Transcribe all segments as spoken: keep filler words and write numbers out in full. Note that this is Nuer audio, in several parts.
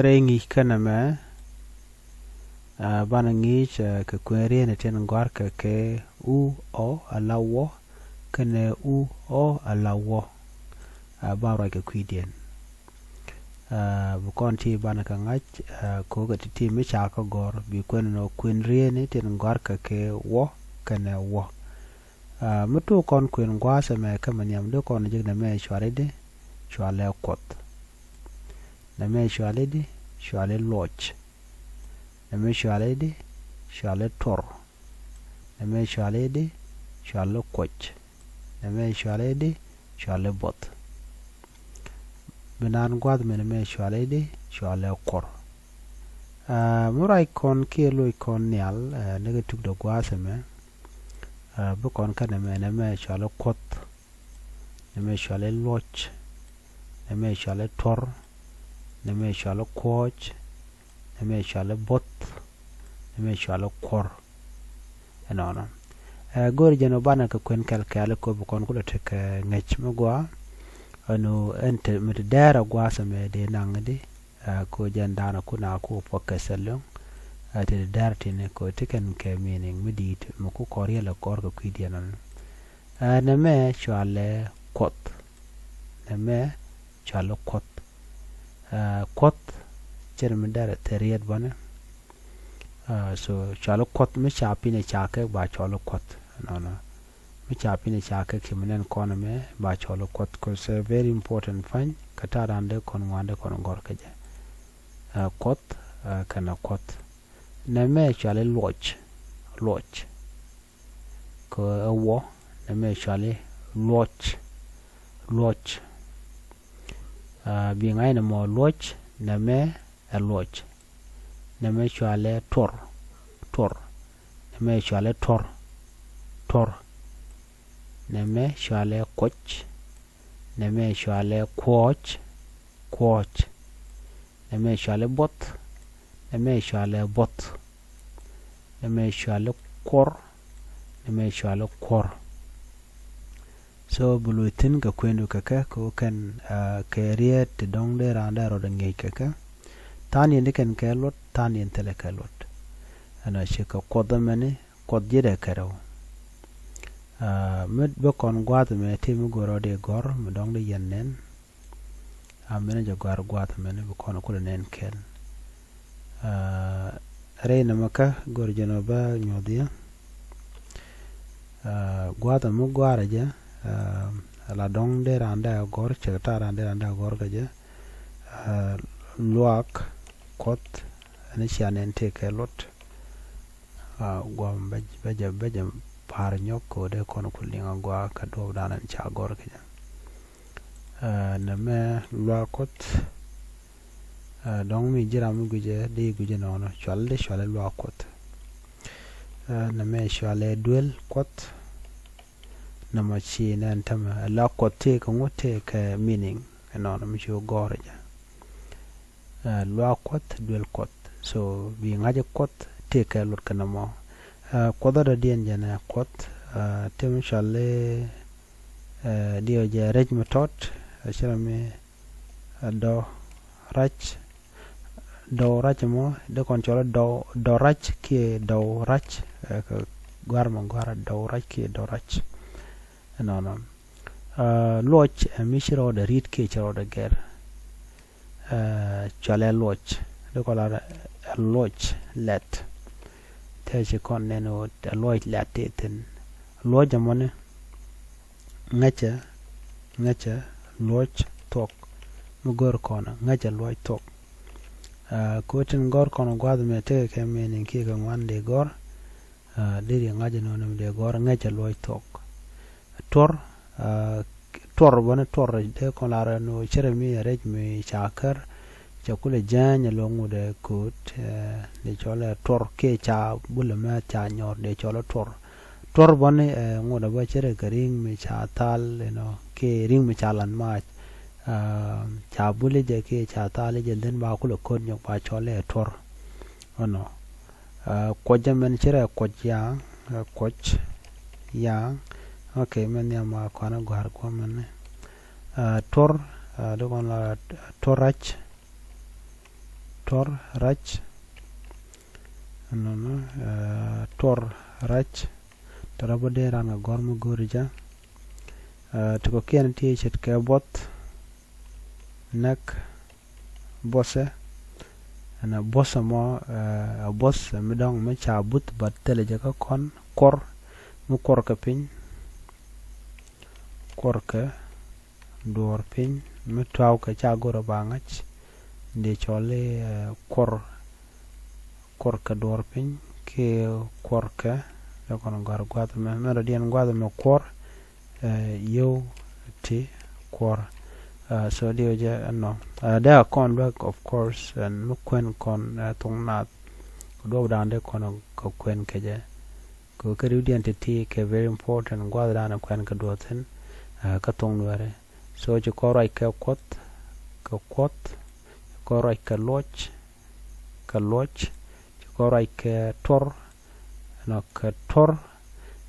Rɛy ŋi̱i̱c kä nɛmɛ, aa, banɛ ŋi̱i̱c, aa, kɛ kuën rieetni tin gɔ̱a̱rkɛ kɛ u, ɔ, ala wɔ, kɛnɛ u, ɔ, ala wɔ. Aa, ban ruac kɛ kui̱diɛn. Aa, bi kɔn ti banɛ kɛ ŋa̱c, aa, ko̱o̱kɛ ti̱ti̱ mi ca kɛ gɔ̱r, bi kuën nɔ kuën rieetni tin gɔ̱a̱rkɛ kɛ wɔ, kɛnɛ wɔ. Aa, mi tok kɔn kuën gua̱a̱th ɛmɛ kä mi nhiam, dee kɔn jek nɛmɛ cɔal i̱di, cɔalɛ Kuɔth. Nɛmɛ cɔal i̱di, cɔal i̱ Luɔc. Nɛmɛ cɔal i̱di, cɔal i̱ Tuɔr. Nɛmɛ cɔal i̱di, cɔal i̱ Kuɔc. Nɛmɛ cɔal i̱di, cɔal i̱ Buɔth. Bi naan gua̱a̱th ɛmɛ nɛmɛ cɔal i̱di, cɔalɛ Kuɔr. Aa, mi ruac kɔn kiɛ loc kɔn nhial, aa, nikɛ tukdɛ gua̱a̱th ɛmɛ, aa, bi kɔn kä nɛmɛ, nɛmɛ cɔal i̱ Kuɔth. Nɛmɛ cɔal i̱ Luɔc. Nɛmɛ cɔal i̱ Tuɔr. Nɛmɛ cɔal i̱ Kuɔc. Nɛmɛ cɔal i̱ Buɔth. Nɛmɛ cɔal i̱ Kuɔr. Ɛnɔnɔ. Ɛ, go̱o̱ri jɛn ɔ banɛ kɛ kuën kɛl kɛɛl i̱ ko̱ bi kɔn kulɛ tekɛ ŋäc mi gɔaa. Ɛn ɣöö ɛn te mi te dɛɛr ɛ gua̱a̱th ɛmɛ dee naŋ i̱di, ɛ, ko̱ jɛn da̱a̱n ɛ kun a ku puɔk kɛ thil lo̱ŋ. Ɛ, te dee dɛɛr tini ko̱ ti kɛn kɛ meaning mi di̱i̱t mi ku kɔn riɛl ɛ gɔ̱r kɛ kui̱diɛn ɔn. Ɛ, nɛmɛ cɔalɛ Kuɔth. Nɛmɛ cɔalɛ Kuɔth. Aa, Kuɔth cɛ ri mi derɛ thil riet bäni. Aa, so cɔalɛ Kuɔth mi ca piny ca kɛ ba cɔalɛ Kuɔth. Nɔnɔ. Mi ca piny ca kɛ ki mi nɛn kɔn mɛ ba cɔalɛ Kuɔth. Cause a very important pa̱ny kɛ ta̱a̱ da̱a̱n dee kɔn ŋuan dee kɔn gɔ̱r kɛ jɛ. Aa, Kuɔth, aa, kɛnɛ Kuɔth. Nɛmɛ cɔalɛ Luɔc. Luɔc. Kɛ ɛ wɔ, nɛmɛ cɔalɛ Luɔc. Luɔc. Aa, bi ŋa̱c nɛmɔ Luɔc, nɛmɛ ɛ Luɔc. Nɛmɛ cɔalɛ Tuɔr. Tuɔr. Nɛmɛ cɔalɛ Tuɔr. Tuɔr. Nɛmɛ cɔalɛ Kuɔc. Nɛmɛ cɔalɛ Kuɔc. Kuɔc. Nɛmɛ cɔalɛ Buɔth. Nɛmɛ cɔalɛ Buɔth. Nɛmɛ cɔalɛ Kuɔr. Nɛmɛ cɔalɛ Kuɔr. So bi loc thi̱n kɛ kuëndu kɛ kɛ, kɛ ɣöö kɛn, aa, kɛ riet ti dɔ̱ŋ dee raan dee rɔɔdɛ ŋi̱eec kɛ kɛ. Tha̱a̱ŋ yɛn ti kɛn kɛ luɔt, tha̱a̱ŋ yɛn thilɛ kɛ luɔt. Ɛn ɣöö ci kɛ Kuɔth ɛmɛni, Kuɔth ji̱ dee kɛ rɛw. Aa, mi bi kɔn gua̱a̱th ɛmɛ ti mi go̱o̱rä dee gɔ̱r, mi dɔ̱ŋ dee yɛn nɛn. Aa, min a jɛ gɔ̱a̱r gua̱a̱th ɛmɛni bi kɔn kulɛ nɛn kɛn. Aa, rɛy nɛmɛ kä go̱r jɛn ɔ bä nyuɔ̱th yɛ. Aa, gua̱a̱th ɛmɛ gɔ̱a̱rä jɛ, aa, la dɔ̱ŋ dee raan dee a gɔ̱r, cɛ kɛ ta̱a̱ raan dee raan dee a gɔ̱r kɛ jɛ. Aa, luaak Kuɔth ɛn cia nɛn tëëkɛ luɔt. Aa, gua̱a̱th ɛmɛ bä jɛ, bä jɛ, bä jɛ pa̱a̱r nyɔk kɛ ɣöö dee kɔn ku liŋ a gɔaa kɛ duɔ̱ɔ̱p da̱a̱n ɛn ca gɔ̱r kɛ jɛ. Aa, nɛmɛ luaak Kuɔth. Aa, dɔ̱ŋ mi ji̱ ram mi guicɛ, di guicɛ nɔnɔ. Cɔal di cɔal i̱ luaak Kuɔth. Aa, nɛmɛ cɔal i̱ duel Kuɔth. Nɛmɔ ci nɛn tämɛ. Aa, luaak Kuɔth tëëkɛ ŋu, tëëkɛ meaning. Ɛnɔnɔ mi ci wä gɔ̱r jɛ. Aa, luaak Kuɔth, duel Kuɔth. So, bi ŋa̱c i̱ Kuɔth, tëëkɛ luɔt kɛ nɛmɔ. Aa, Kuɔth ɔ dɔ̱diɛn jɛn ɛ Kuɔth. Aa, tëë mi cɔal i̱, aa, diɛw jɛ rɛc mi tɔt, aa, ci ram mi, aa, dɔ̱ rac. Dɔ̱ rac mɔ, dee kɔn cɔl i̱ dɔ̱, dɔ̱ rac kiɛ dɔ̱ rac. Aa, kɛ gɔ̱a̱r mɔ gɔ̱a̱r dɔ̱ rac kiɛ dɔ̱ rac. Ɛnɔnɔ. Aa, luɔc, aa, mi ci rɔɔdɛ ri̱t kiɛ ci rɔɔdɛ gɛr. Aa, cɔalɛ luɔc. Dee kɔn lar ɛ luɔc lɛt. Tëë ci kɔn nɛn ɣöö ɛ luɔc lɛt ti thi̱n. Luɔc ɛmɔni, ŋäcɛ, ŋäcɛ luɔc thuɔ̱k. Mi gör kɔn ŋäcɛ luɔc thuɔ̱k. Aa, kɛ ɣöö tin gɔ̱r kɔn gua̱a̱th ɛmɛ tekɛ kɛ meaning kiɛ kɛ ŋuan dee gɔ̱r. Aa, deri ŋa̱c ɛn ɣöö nɛmɛ dee gɔ̱r ŋäcɛ luɔc thuɔ̱k. Tuɔr, aa, tuɔr bäni tuɔr dee kɔn lar ɛn ɣöö cärɛ mi ɛ rɛc mi ca kär, cɛ kulɛ jääny ɛ lo̱ŋ ŋut ɛ kööt, aa, dee cɔl ɛ tuɔr kiɛ ca bulɛ mɛ ca nyɔr dee cɔl ɛ tuɔr. Tuɔr bäni, aa, ŋut ɛ bä cärɛ kɛ ri̱ŋ mi ca thal, you know, kiɛ ri̱ŋ mi ca lan mac. Aa, ca buli jɛ kiɛ ca thal jɛ, then ba kulɛ kööt nyɔk ba cɔl ɛ tuɔr. Ɛnɔ. Aa, kuɔc ɛmɛn cärɛ kuɔc ya̱a̱ŋ, aa, kuɔc ya̱a̱ŋ. Ok, mɛn nhiam a kɔn a gɔ̱a̱r kuɔ̱mɛn ni. Aa, tuɔr, aa, dee kɔn la tuɔr rac. tuɔr rac. Nɔnɔ, eh, tuɔr rac. Tɔrɔ bä dee ran kɛ gɔr mi go̱o̱ri jɛ. Eh, ti kɔkiɛn ti ce̱tkɛ buɔth, näk, buɔthɛ. Ɛn ɛ buɔthɛ mɔ, eh, ɛ buɔth mi dɔ̱ŋ mi ca buth, but thilɛ jɛ kä kɔn, kuɔr, mi kuɔrkɛ piny. Kuɔrkɛ duɔɔr piny, mi tuaw kɛ ca go̱rɛ ba ŋa̱c. Dee cɔli, eh, kuɔr, kuɔrkɛ duɔɔr piny, kiɛ kuɔrkɛ, dee kɔn gɔ̱a̱r gua̱th mɛ, mɛ dɔ̱diɛn gua̱th mɛ kuɔr, eh, yio̱w ti kuɔr. Eh, so diɛ jɛ ɛnɔ. Eh, dee a kɔn luäk, of course, ɛn mi kuɛn kɔn, eh, thuŋ naath. Kɛ duɔ̱ɔ̱p da̱a̱n dee kɔn kɛ kuɛn kɛ jɛ. Kɛ kɛ riwdiɛn ti̱ti̱ kɛ very important, gua̱th da̱a̱n kuɛn kɛ duɔ̱ɔ̱thin, eh, kä thuŋ Nuɛri. So ci kɔn ruac kɛ kuɔth, kɛ kuɔth, ci kɔn ruac kɛ luɔc, kɛ luɔc, ci kɔn ruac kɛ tuɔr, nɔ kɛ tuɔr.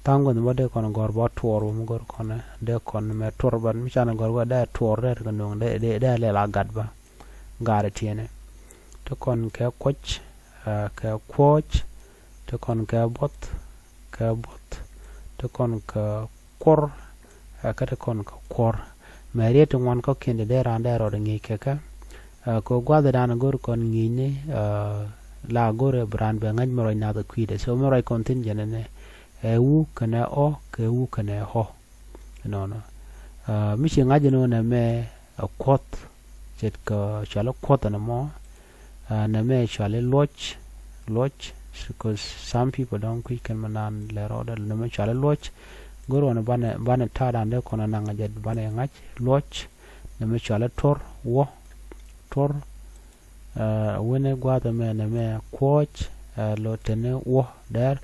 Tha̱a̱ŋ gua̱th mɔ dee kɔn gɔ̱r bä tuɔr, wä mi gɔ̱r kɔn dee kɔn mɛ tuɔr, but mi canɛ gɔ̱r bä dee tuɔr dee kɛ nuɔ̱ŋ dee, dee, dee lɛl a gat bä. Gat tiɛnɛ. Ti kɔn kɛ kuɔc, eh, kɛ kuɔc, ti kɔn kɛ buɔth, kɛ buɔth, ti kɔn kɛ kuɔr, eh, kä ti kɔn kɛ kuɔr. Mɛ riet ti ŋuan kɔkiɛn ti dee raan dee rɔɔd ŋi̱i̱c kɛ kɛ. Eh, kɛ gua̱th da̱a̱n go̱r kɔn ŋi̱i̱cni, eh, la go̱r ɛ bi raan bɛ ŋa̱c mi ruac nath ɛ kui̱dɛ. So mi ruac kɔn thi̱n jɛn ɛnɛ, ɛ wu kɛnɛ ɔ, kɛ wu kɛnɛ ɔ. Nɔnɔ. Ah, mi ci ŋa̱c inɔ nɛmɛ ɛ kuɔth, ce̱tkɛ cɔali kuɔth ɛn ɛmɔ. Ah, nɛmɛ cɔali luɔc, luɔc, because some people don't kui̱c kɛn mi naan lɛ rɔɔdɛ, nɛmɛ cɔali luɔc. Go̱r ɣɔn banɛ, banɛ ta̱a̱ da̱a̱n dee kɔn anaŋ jɛ banɛ ŋa̱c luɔc. Nɛmɛ cɔali tuɔr, wä, tuɔr. Ah, wänɛ gua̱a̱th ɛmɛ nɛmɛ kuɔc, ah, lo teni wä dɛr.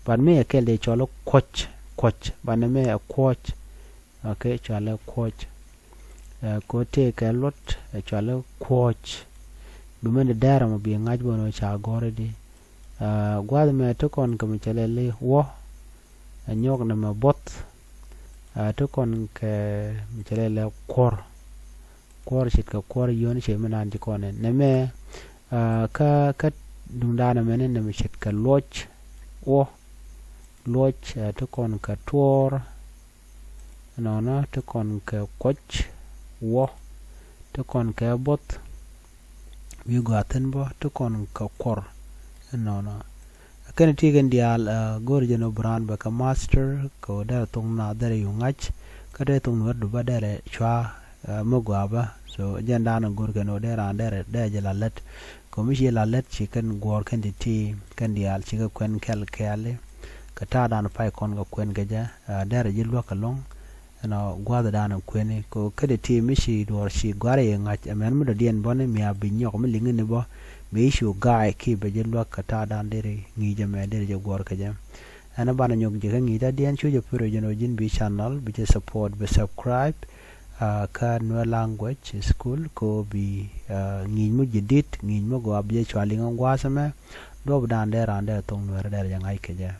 But mi ɛ kɛl dee cɔali kuɔc, kuɔc. But nɛmɛ ɛ kuɔc. Okay, cɔali kuɔc. Eh, ko tëë kɛ luɔt, eh, cɔali kuɔc. Bi mɛn di dɛɛr ɛmɔ bi ŋa̱c bä nɔ ca gɔ̱r di. Ah, gua̱th mɛ ti kɔn kɛ mi cɛ lɛli wä. Eh, nyɔk nɛmɛ buɔth. Ah, ti kɔn kɛ mi cɛ lɛli kuɔr. Kuɔr ce̱tkɛ kuɔr yio̱n cɛ mi naan ci kɔn ɛn. Nɛmɛ, ah, kä, kä duŋdan ɛmɛni nɛmɛ ce̱tkɛ luɔc wä. Luɔc, ah, ti kɔn kɛ tuɔɔr. Nɔnɔ ti kɔn kɛ kuɔc wä. Ti kɔn kɛ buɔth. Wi̱i̱ gɔaa thi̱n bä ti kɔn kɛ kuɔr. Nɔnɔ. Kɛn ti kɛn diaal, ah, go̱r jɛn ɔ bi raan bɛ kɛ master kɛ ɔ derɛ thok na derɛ yu ŋa̱c. Kä derɛ thok nuɛr du bä derɛ cua, ah, mi gɔaa bä. So jɛn daanɔ go̱r kɛn ɔ derɛ raan derɛ derɛ jɛ la lät. Kɛ mi ci la lät ci kɛn guɔ̱ɔ̱r kɛn ti ti kɛn diaal ci kɛ kuɛn kɛl kɛɛli. Kɛ ta̱a̱ daanɔ pay kɔn kɛ kuɛn kɛ jɛ, ah, derɛ ji̱ luäk kɛ lo̱ŋ. Ɛnɔ gua̱a̱th daanɔ kuɛni kɛ kä ti ti mi ci duɔ̱ɔ̱r ci gua̱a̱r yɛ ŋa̱c ɛmɛn mi dɔ̱diɛn bäni mi a bi nyɔk mi liŋi ni bä. Mi ci ga̱a̱c ki bɛ ji̱ luäk kɛ ta̱a̱ daanɔ deri ŋi̱i̱c ɛmɛ deri jɛ guɔ̱ɔ̱r kɛ jɛ. Ɛn banɛ nyɔk jɛ kä ŋi̱i̱c dɔ̱diɛn cu jɛ pir jɛ nɔ ji̱n bi channel bi jɛ support bi subscribe. Ah, kä Nuer language school ko bi, ah, ŋi̱i̱c mi jɛ dit ŋi̱i̱c mi gɔaa bi jɛ cua liŋ ɔ gua̱a̱th ɛmɛ. Duɔ̱p daanɔ dee raan dee thok Nuɛr dee jɛ ŋa̱c kɛ jɛ.